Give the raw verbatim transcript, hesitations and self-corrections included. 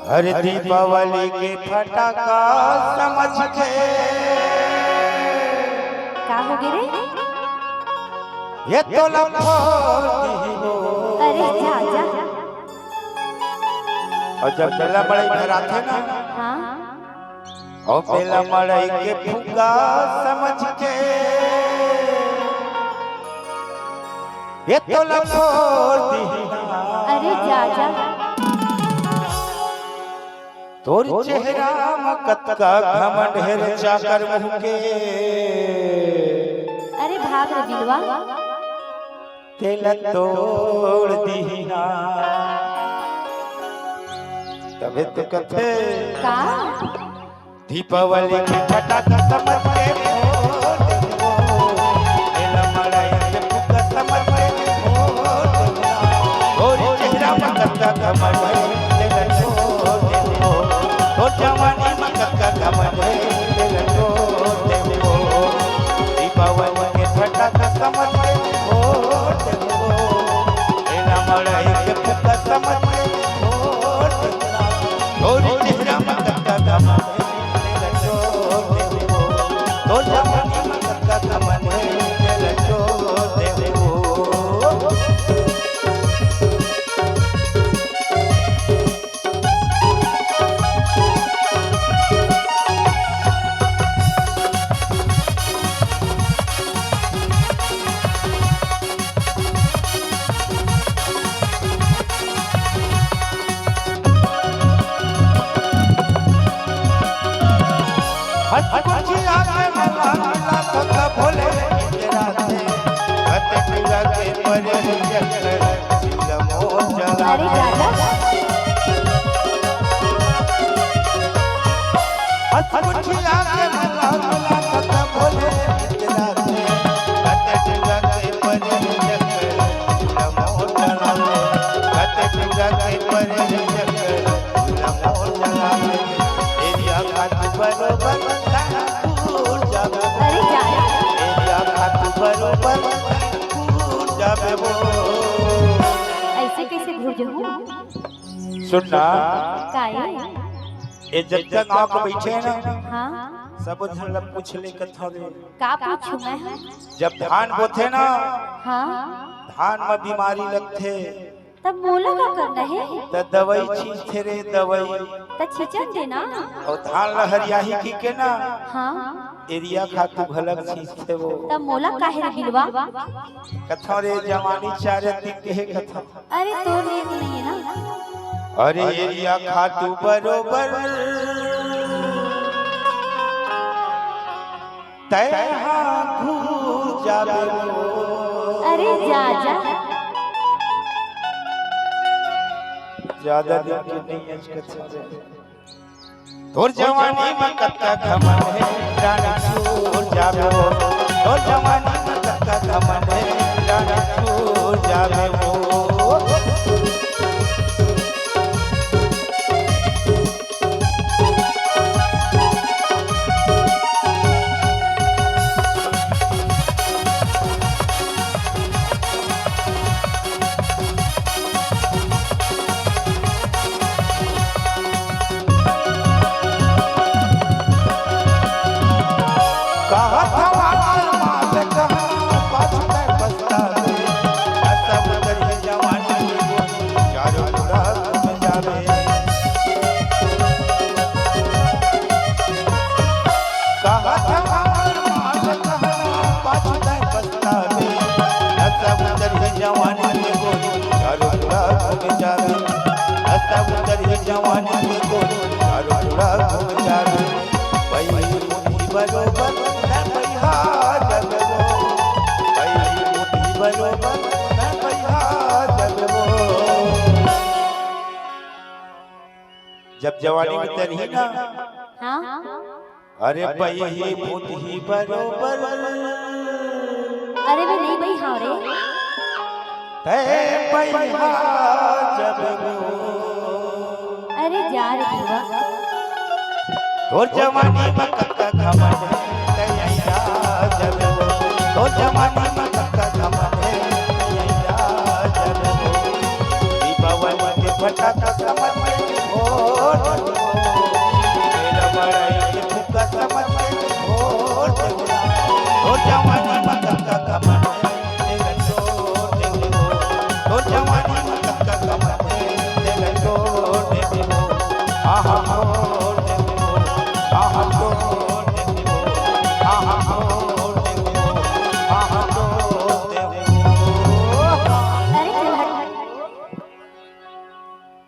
अरे दीपावली के फटाका समझ के का हो गे रे? ये तो लफोर दी हो। अरे जा, जा। अउ जब मेला मड़ई भराथे ना, हाँ। अउ मेला मड़ई के फुग्गा समझ के ये तो लफोर दी। अरे जा, जा। तोर चेहरा म कतका घमंड हे रे चाकर मुंह के। अरे भाग रे बिलवा। तेला तोर दीना। तभे तो कथे का? दीपावली के फटाका समझ के फोड़ देबो। मेला मड़ई के फुग्गा समझ के फोड़ देबो। तोर चेहरा म कतका घमंड हे, तेला तोर देबो। तोर जवानी म कतका घमंड हे, तेला तोर देबो। दीपावली के फटाका समझ के फोड़ देबो। मेला मड़ई के फुग्गा समझ के फोड़ देबो। तोर चेहरा म कतका घमंड हे, तेला तोर देबो। तोर जवानी म कतका घमंड हे, तेला तोर देबो। हंस खुशी आके मला मिला तो भोले के राधे। कते पूजा के परे चक्कर, सिंगमो चला अरे के। दादा। हंस खुशी आके मला मिला तो भोले के राधे। कते पूजा के परे चक्कर, सिंगमो चला के। कते पूजा के परे चक्कर, एरिया खातू बरोबर घूर जाबे। अरे जा। एरिया खातू बरोबर घूर जाबे वो। ऐसे कैसे घूर जाऊं? सुन ना। काहे? ए जब तक गांव के बैठे ना, हाँ। सब झन ला पूछ ले कथा रे। का पूछूं मैं? जब धान बोथे ना, हाँ। धान में बीमारी लगथे, तब मोला का करना हे? त दवई छींचथे रे, दवई। त छींचन दे ना। अउ धान ल हरियाही कहिके ना, हाँ। एरिया खातू घलक छींचथे वो। तब मोला काहे रे बिलवा? कथंव रे जवानी चारे दिन के हे कथंव। अरे तोर लिए तो नहीं हे ना। अरे एरिया खातू बरोबर तैं हा घूर जाबे वो। अरे जा, जा। ज्यादा दिन के नहीं आज कथा। तोर जवानी म कतका घमंड हे, रानी घूर जाबे वो। तोर जवानी म कतका घमंड हे, रानी घूर जाबे वो। कहत हवा माल कहाँ पाछू में पछतावे, सब उतरी जवानी चारों तरफ में जावे। कहत हवा माल कहाँ पाछू में पछतावे, सब उतरी जवानी चारों तरफ में जावे। सब उतरी जवानी चारों तरफ में जावे। बई बुद्धि बरोबर मैं बइहा जब वो। बई बुद्धि बरोबर मैं बइहा जब वो। जब जवानी में तनही ना, हाँ। अरे बइही बुद्धि बरोबर। अरे मैं नहीं बइहा रे। तैं बइहा जब वो। अरे जा रे बुआ। तोर जवानी म कतका घमंड हे, तैं अइया जब वो। तोर जवानी म कतका घमंड हे, तैं अइया जब वो। दीपावली के फटाका समझ में